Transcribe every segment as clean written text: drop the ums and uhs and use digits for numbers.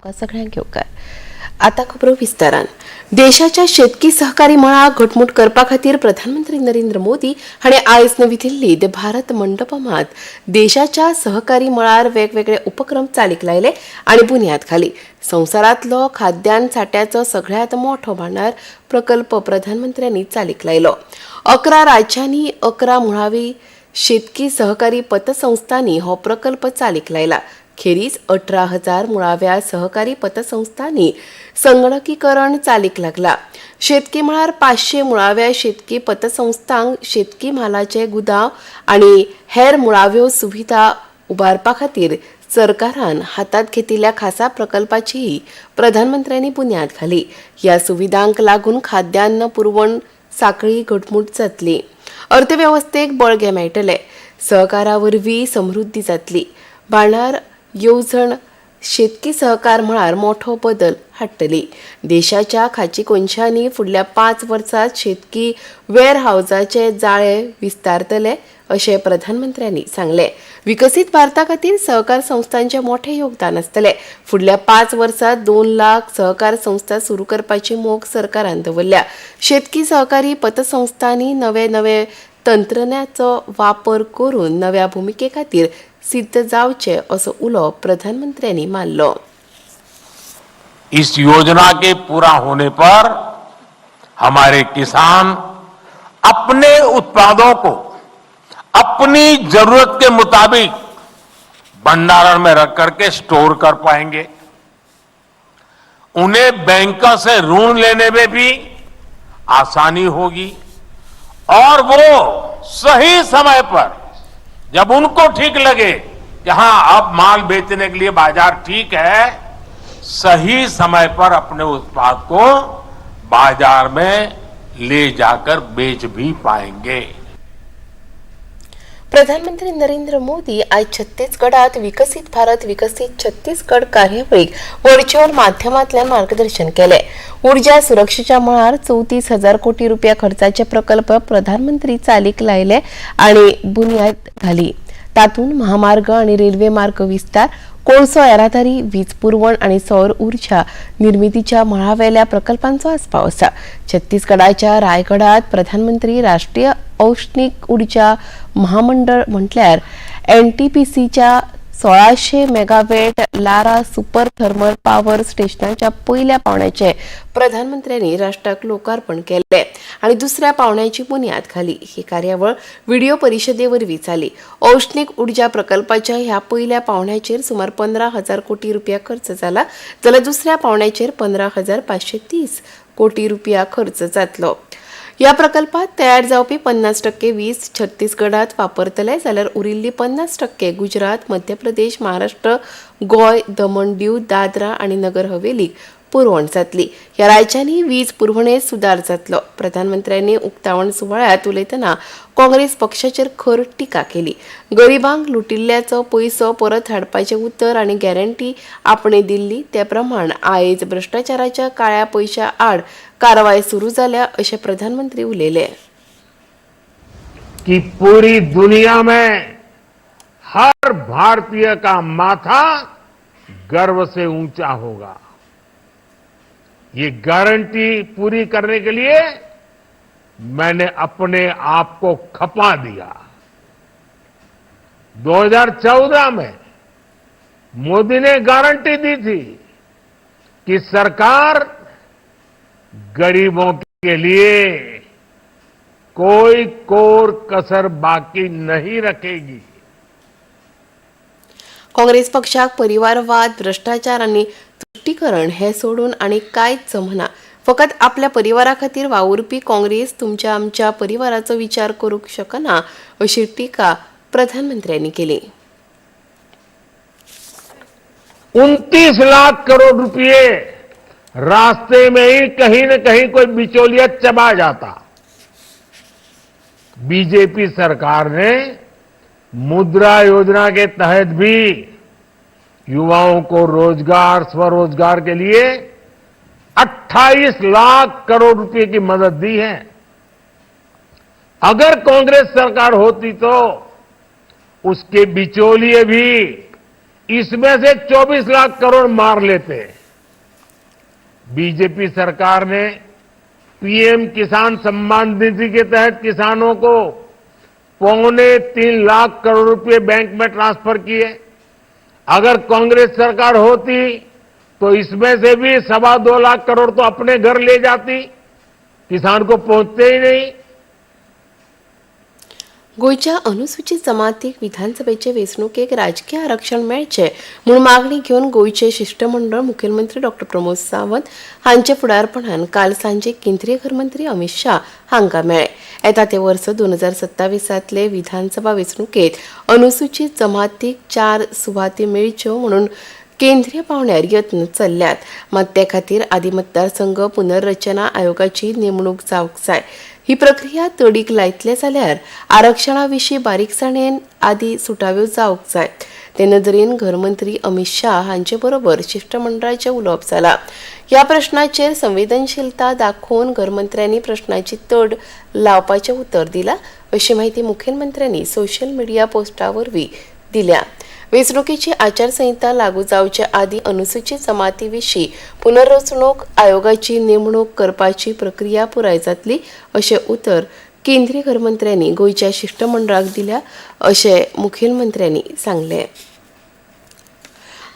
तुमकां सगळ्यांक येवकार. आतां खबरो विस्तारान. देशाच्या शेतकी सहकारी मळाक घटमूट करपा खातीर प्रधानमंत्री नरेंद्र मोदी हांणी आयज नवी दिल्लीत भारत मंडपमात देशाच्या सहकारी मळार वेगवेगळे उपक्रम चालीक लायले आनी बुन्याद घाली. संवसारांतलो खाद्यान्न सांठ्याचो सगळ्यांत मोठो भांडार प्रकल्प प्रधानमंत्र्यांनी चालीक लायलो. 11 राज्यांनी 11 मुळावी शेतकी सहकारी पतसंस्थांनी हो प्रकल्प चालीक लायला. खेरीज 18,000 मुळाव्या सहकारी पतसंस्थांनी संगणकीकरण चालीक लागला. शेतकी मळार 500 मुळाव्या शेतकी पतसंस्थांक शेतकी म्हालाचे गुदांव आनी हेर मुळाव्यो सुविधा उबारपा खातीर सरकारान हातांत घेतिल्ल्या खासा प्रकल्पाचीय प्रधानमंत्र्यांनी बुन्याद घाली. ह्या सुविधांक लागून खाद्यान्न पुरवण साखळी घटमूट जातली, अर्थवेवस्थेक बळगें मेळटलें, सहकारा वरवीं समृद्धी जातली. भांडार येवजण शेतकी सहकार मळार मोठो बदल हाडटली. देशाच्या खाची कोनशांनी फुडल्या 5 वर्सांत शेतकी वेअर हावजाचे जाळे विस्तारतले अशें प्रधानमंत्र्यांनी सांगलें. विकसीत भारता खातीर सहकार संस्थांचें मोठें योगदान आसतलें. फुडल्या 5 वर्सांत 2 लाख सहकार संस्था सुरू करपाची मोख सरकारान दवरल्या. शेतकी सहकारी पतसंस्थांनी नवे नवे तंत्रज्ञानाचो वापर करून नव्या भुमिके खातीर सिद्ध जावचे असो उलो प्रधानमंत्र्यांनी मारलो. इस योजना के पूरा होने पर हमारे किसान अपने उत्पादों को अपनी जरूरत के मुताबिक भंडारण में रख करके स्टोर कर पाएंगे। उन्हें बैंकों से ऋण लेने में भी आसानी होगी और वो सही समय पर जब उनको ठीक लगे कि हां, अब माल बेचने के लिए बाजार ठीक है, सही समय पर अपने उत्पाद को बाजार में ले जाकर बेच भी पाएंगे। प्रधानमंत्री नरेंद्र मोदी आयज छत्तीसगडात विकसीत भारत विकसीत छत्तीसगड कार्यावळीक व्हर्च्युअल माध्यमांतल्यान मार्गदर्शन केलें. उर्जा सुरक्षेच्या मळार 34,000 कोटी रुपया खर्चाचे प्रकल्प प्रधानमंत्री चालीक लायले आनी बुन्याद घाली. तातूंत महामार्ग आनी रेल्वे मार्ग विस्तार, कोळसो येरादारी, वीज पुरवण आनी सौर उर्जा निर्मितीच्या मळावेल्या प्रकल्पांचो आस्पाव आसा. छत्तीसगडाच्या रायगडात प्रधानमंत्री राष्ट्रीय औष्णिक उर्जा महामंडळ म्हटल्यार एनटीपीसीच्या 1600 megawatt Lara super thermal power स्टेशनाच्या पयल्या पावण्याचे प्रधानमंत्र्यांनी राष्ट्राक लोकार्पण केले आनी दुसऱ्या पावण्याची बुन्याद घाली. ही कार्यावळ व्हिडिओ परिशदे वरवीं जाली. औष्णिक उर्जा प्रकल्पाच्या ह्या पयल्या पावण्याचेर सुमार 15,000 कोटी रुपया खर्च जाला, जाल्यार दुसऱ्या पावण्याचेर 15,530 कोटी रुपया खर्च जातलो. ह्या प्रकल्पात तयार जावपी 50% वीज छत्तीसगडात वापरतले, जाल्यार उरिल्ली 50% गुजरात, मध्य प्रदेश, महाराष्ट्र, गोंय, दमण दीव, दादरा आनी नगर हवेलीक पुरवण जातली. ह्या राज्यांनी वीज पुरवणेत सुदार जातलो. प्रधानमंत्र्यांनी उक्तावण सुवाळ्यात उलयतना काँग्रेस पक्षाचेर खर टिका केली. गरिबांक लुटिल्ल्याचो पयसो परत हाडपाचें उतर आनी गॅरंटी आपणे दिल्ली ते प्रमाण आयज भ्रश्टाचाराच्या काळ्या पयशा आड कारवाय सुरू जाल्या अशें प्रधानमंत्री उलयले. कि पूरी दुनिया में हर भारतीय का माथा गर्व से ऊंचा होगा। ये गारंटी पूरी करने के लिए मैंने अपने आप को खपा दिया। 2014 में मोदी ने गारंटी दी थी कि सरकार गरीबों के लिए कोई कोर कसर बाकी नहीं रखेगी। काँग्रेस पक्षाक परिवारवाद, भ्रश्टाचार आनी तुश्टीकरण हे सोडून आनी कांयच जमना. फकत आपल्या परिवारा खातीर वावुरपी काँग्रेस तुमच्या आमच्या परिवाराचो विचार करूंक शकना अशी टिका प्रधानमंत्र्यांनी केली. 29 लाख करोड़ रुपए रास्ते में ही कहीं न कहीं कोई बिचौलिया चबा जाता। बीजेपी सरकार ने मुद्रा योजना के तहत भी युवाओं को रोजगार, स्वरोजगार के लिए 28 लाख करोड़ रुपए की मदद दी है। अगर कांग्रेस सरकार होती तो उसके बिचौलिए भी इसमें से 24 लाख करोड़ मार लेते। बीजेपी सरकार ने पीएम किसान सम्मान निधि के तहत किसानों को 2.75 लाख करोड़ रुपए बैंक में ट्रांसफर किए। अगर कांग्रेस सरकार होती तो इसमें से भी 2.25 लाख करोड़ तो अपने घर ले जाती, किसान को पहुंचते ही नहीं। गोंयच्या अनुसूचित जमातीक विधानसभेचे वेंचणुकेक राजकीय आरक्षण मेळचें म्हूण मागणी घेवन गोंयचें शिश्टमंडळ मुखेलमंत्री डॉ प्रमोद सावंत हांचे फुडारपणान काल सांजे केंद्रीय घरमंत्री अमित शाह हांकां मेळ्ळे. येता ते वर्स 2027तले विधानसभा वेंचणुकेंत अनुसूचित जमातीक 4 सुवाती मेळच्यो म्हणून केंद्रीय पांवड्यार यत्न चल्ल्यात. मात ते खातीर आदी मतदारसंघ पुनर्रचना आयोगाची नेमणूक जावंक जाय. ही प्रक्रिया तडीक लायतले जाल्यार आरक्षणा विशीं बारीकसाणेन आदी सुटाव्यो जावंक जाय. ते नदरेन घरमंत्री अमित शाह हांचे बरोबर शिश्टमंडळाचें उलोवप जालां. ह्या प्रश्नाचेर संवेदनशीलता दाखोवन घरमंत्र्यांनी प्रश्नाची तड लावपाचें उतर दिलां, अशी म्हायती मुखेलमंत्र्यांनी सोशल मिडिया पोस्टा वरवीं दिल्या. वेंचणुकेची आचारसंहिता लागू जावचे आदीं अनुसूचित जमाती विशीं पुनर्रचणूक आयोगाची नेमणूक करपाची प्रक्रिया पुराय जातली, अशें उतर केंद्रीय घरमंत्र्यांनी गोंयच्या शिश्टमंडळाक दिल्या, अशें मुखेलमंत्र्यांनी सांगलें.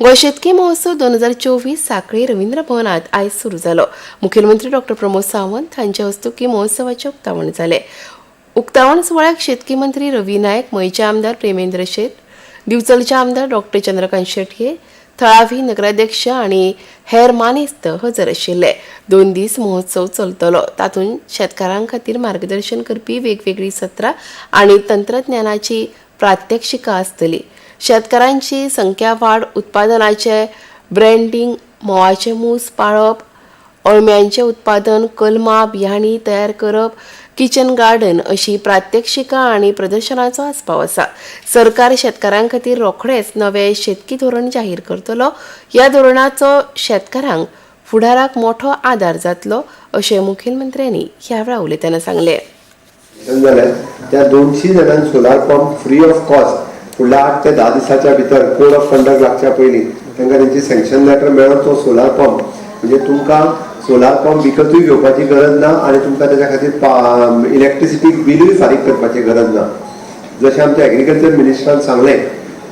गोंय शेतकी महोत्सव 2024 सांखळी रवींद्र भवनात आयज सुरू जालो. मुखेलमंत्री डॉ प्रमोद सावंत हांचे हस्तुकीं महोत्सवाचें उक्तावण जालें. उक्तावण सुवाळ्याक शेतकी मंत्री रवी नायक, मयेचे आमदार प्रेमेंद्र शेट, दिवचलचे आमदार डॉ चंद्रकांत शेटये, थळावी नगराध्यक्ष आनी हेर मानेस्त हजर आशिल्ले. 2 दीस महोत्सव चलतलो. तातूंत शेतकारां खातीर मार्गदर्शन करपी वेगवेगळीं सत्रां आनी तंत्रज्ञानाची प्रात्यक्षिकां आसतली. शेतकारांची संख्या वाड, उत्पादनाचे ब्रँडींग, म्होंवाचे मूस पाळप, अळम्यांचें उत्पादन, कलमां, बियाणी तयार करप, किचन गार्डन अशी प्रात्यक्षिकां आनी प्रदर्शनाचो आस्पाव आसा. सरकार शेतकारां खातीर रोखडेंच नवें शेतकी धोरण जाहीर करतलो. ह्या धोरणाचो शेतकारांक फुडाराक मोठो आदार जातलो, अशें मुखेलमंत्र्यांनी ह्या वेळार उलयतना सांगलें. जाल्यार त्या 200 जाणांक solar pump free of cost फुडल्या 8 ते 10 दिसाच्या भितर कोड ऑफ कंडक्ट लागच्या पयलीं तांकां तेंची सँक्शन लेटर मेळोन तो सोलार पंप, म्हणजे तुमकां सोलार पंप विकतूय घेवपाची गरज ना आनी तुमकां तेच्या खातीर इलेक्ट्रिसिटी बिलूय फारीक करपाची गरज ना. जशें आमच्या एग्रीकल्चर मिनिस्टरान सांगलें,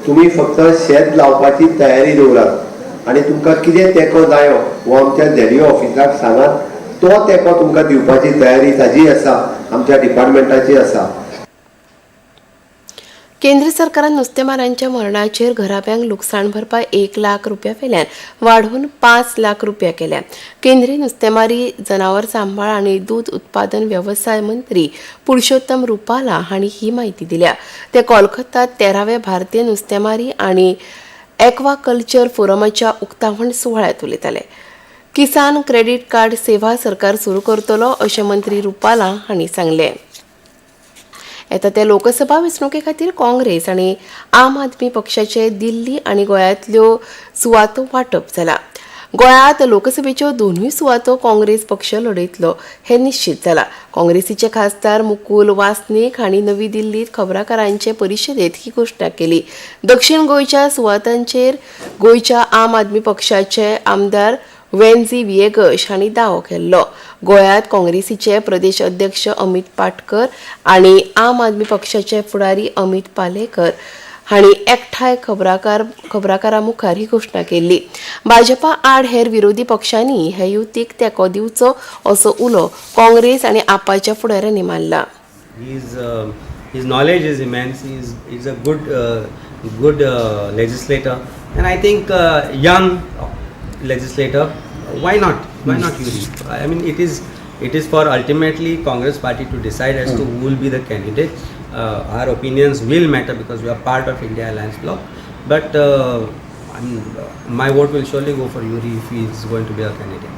तुमी फक्त शेत लावपाची तयारी दवरात आनी तुमकां कितें तेंको जायो हो आमच्या झेडिओ ऑफिसाक सांगात. तो तेंको तुमकां दिवपाची तयारी ताजी आसा, आमच्या डिपार्टमेंटाची आसा. केंद्र सरकारान नुस्तेमारांच्या मरणाचेर घराब्यांक लुकसाण भरपाय 1 लाख रुपया वेल्यान वाडोवन 5 लाख रुपया केल्या. केंद्रीय नुस्तेमारी, जनावर सांबाळ आनी दूद उत्पादन वेवसाय मंत्री पुरुषोत्तम रुपाला हांणी ही म्हायती दिल्या. ते कोलकातात 13व्या भारतीय नुस्तेमारी आनी एक्वाकल्चर फोरमाच्या उक्तावण सुवाळ्यांत उलयताले. किसान क्रेडीट कार्ड सेवा सरकार सुरू करतलो, अशें मंत्री रुपाला हांणी सांगलें. येता त्या लोकसभा वेंचणुके खातीर काँग्रेस आनी आम आदमी पक्षाचे दिल्ली आनी गोंयांतल्यो सुवातो वांटप जाला. गोंयांत लोकसभेच्यो दोनूय सुवातो काँग्रेस पक्ष लढयतलो हें निश्चित जालां. काँग्रेसीचे खासदार मुकुल वासनीक हांणी नवी दिल्लीत खबराकारांचे परिशदेंत ही घोशणा केली. दक्षिण गोंयच्या सुवातांचेर गोंयच्या आम आदमी पक्षाचे आमदार वेन्झी विएगश हांणी दावो केल्लो. गोंयांत काँग्रेसीचे प्रदेश अध्यक्ष अमित पाटकर आनी आम आदमी पक्षाचे फुडारी अमित पालेकर हांणी एकठांय खबराकारां मुखार ही घोशणा केल्ली. भाजपा आड हेर विरोधी पक्षांनी हे युतीक तेंको दिवचो, असो उलो काँग्रेस आनी आपाच्या फुडाऱ्यांनी मारला. His knowledge is immense. He's a good legislator, and I think young legislator. Why not? Why not Yuri? I mean, it is for ultimately Congress party to decide as to who will be the candidate. Our opinions will matter because we are part of India Alliance bloc. But I mean, my vote will surely go for Yuri if he is going to be a candidate.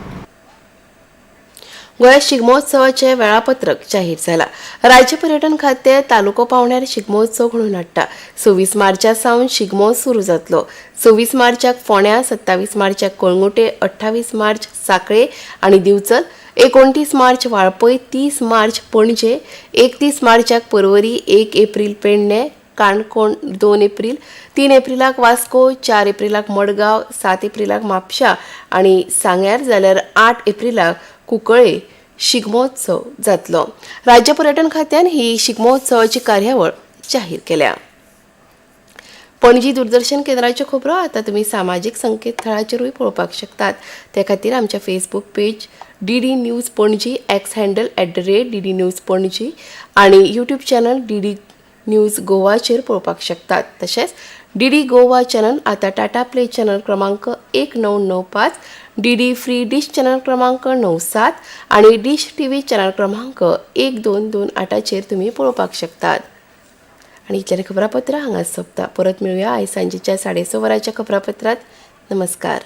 गोंयांत शिगमोत्सवाचें वेळापत्रक जाहीर जालां. राज्य पर्यटन खातें तालुको पावंड्यार शिगमोत्सव घडोवन हाडटा. 26 मार्चा सावन शिगमो सुरू जातलो. 26 मार्चाक फोंड्या, 27 मार्चाक कळंगुटे, 28 मार्च सांखळे आनी दिवचल, 29 मार्च वाळपय, 30 मार्च पणजे, 31 मार्चाक पर्वरी, 1 एप्रील पेडणे. काणकोण 2 एप्रील, 3 एप्रिलाक वास्को, 4 एप्रिलाक मडगांव, 7 एप्रिलाक म्हापशा आनी सांग्यार, जाल्यार 8 एप्रिलाक कुंकळे शिगमोत्सव जातलो. राज्य पर्यटन खात्यान ही शिगमोत्सवाची कार्यावळ जाहीर केल्या. पणजी दूरदर्शन केंद्राच्यो खबरो आतां तुमी सामाजीक संकेतथळाचेरूय पळोवपाक शकतात. ते खातीर आमच्या Facebook page DD news Panaji, X handle @DD news Panaji आनी यूट्यूब चॅनल डीडी न्यूज गोवाचेर पळोवपाक शकतात. तशेंच डीडी गोवा चॅनल आतां टाटा प्ले चॅनल क्रमांक 1995, डीडी फ्री डिश चॅनल क्रमांक 97 आनी डिश टीव्ही चॅनल क्रमांक 1228चेर तुमी पळोवपाक शकतात. आनी इतल्यान खबरापत्र हांगा सोंपता. परत मेळुया आयज सांजेच्या 6:30 वरांच्या खबरापत्रांत. नमस्कार.